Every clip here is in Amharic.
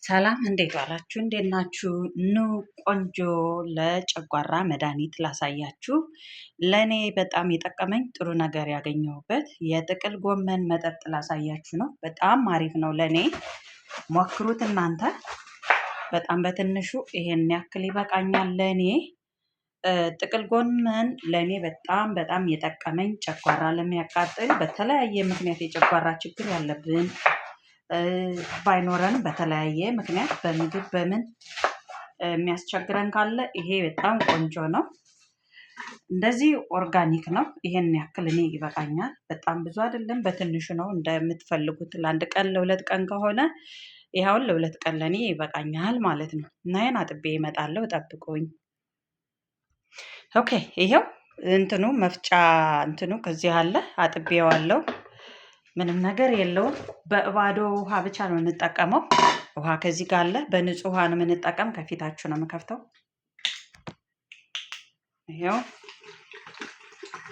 ሰላም እንዴት ዋላችሁ? እንዴት ናችሁ? ኑ ቆንጆ ለጨጓራ መድኃኒት ላሳያችሁ። ለእኔ በጣም የጠቀመኝ ጥሩ ነገር ያገኘሁበት የጥቅል ጎመን መጠጥ ላሳያችሁ ነው። በጣም አሪፍ ነው ለእኔ፣ ሞክሩት እናንተ። በጣም በትንሹ ይሄን ያክል ይበቃኛል ለእኔ። ጥቅል ጎመን ለእኔ በጣም በጣም የጠቀመኝ ጨጓራ ለሚያቃጥል፣ በተለያየ ምክንያት የጨጓራ ችግር ያለብን ባይኖረንም በተለያየ ምክንያት በምግብ በምን የሚያስቸግረን ካለ ይሄ በጣም ቆንጆ ነው። እንደዚህ organic ነው። ይሄን ያክል እኔ ይበቃኛል። በጣም ብዙ አይደለም፣ በትንሹ ነው እንደምትፈልጉት። ለአንድ ቀን ለ2 ቀን ከሆነ ይኸውን ለ2 ቀን ለእኔ ይበቃኛል ማለት ነው። እና ይሄን አጥቤ እመጣለሁ፣ ጠብቁኝ። Okay፣ ይሄው እንትኑ መፍጫ እንትኑ ከዚህ አለ፣ አጥቤዋለሁ። ምንም ነገር የለውም። በባዶ ውሃ ብቻ ነው የምንጠቀመው። ውሃ ከዚህ ጋር አለ። በንጹህ ውሃ ነው የምንጠቀም። ከፊታችሁ ነው የምከፍተው። ይሄው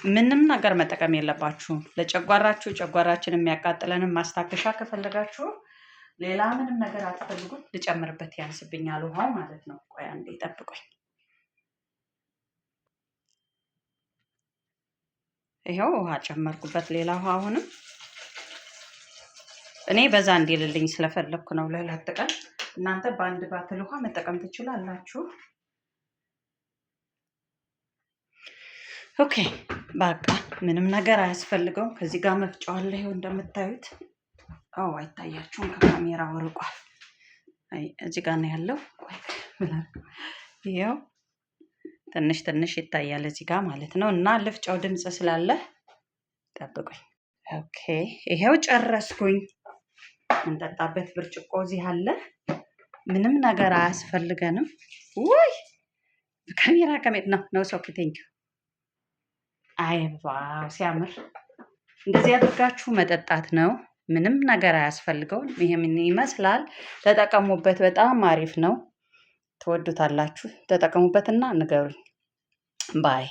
ምንም ነገር መጠቀም የለባችሁም። ለጨጓራችሁ ጨጓራችን የሚያቃጥለንን ማስታገሻ ከፈለጋችሁ ሌላ ምንም ነገር አትፈልጉም። ልጨምርበት ያንስብኛል ውሃው ማለት ነው። ቆይ አንዴ ጠብቁኝ። ይኸው ውሃ ጨመርኩበት። ሌላ ውሃ አሁንም እኔ በዛ እንዲልልኝ ስለፈለግኩ ነው ለ2 ቀን። እናንተ በአንድ bottle ውሃ መጠቀም ትችላላችሁ። Okay፣ በቃ ምንም ነገር አያስፈልገውም። ከዚህ ጋር መፍጫው አለ። ይኸው እንደምታዩት። አዎ፣ አይታያችሁም፣ ከካሜራ ወርቋል። አይ፣ እዚህ ጋር ነው ያለው። ይኸው ትንሽ ትንሽ ይታያል እዚህ ጋር ማለት ነው። እና ልፍጫው ድምፅ ስላለ ጠብቁኝ። Okay፣ ይሄው ጨረስኩኝ። እንጠጣበት ብርጭቆ እዚህ አለ። ምንም ነገር አያስፈልገንም። ውይ፣ ካሜራ ካሜራ ነው ነው። Okay, thank you። አይ wow፣ ሲያምር! እንደዚህ አድርጋችሁ መጠጣት ነው። ምንም ነገር አያስፈልገውም። ይሄ ምን ይመስላል? ተጠቀሙበት። በጣም አሪፍ ነው። ትወዱታላችሁ። ተጠቀሙበትና ንገሩኝ። Bye.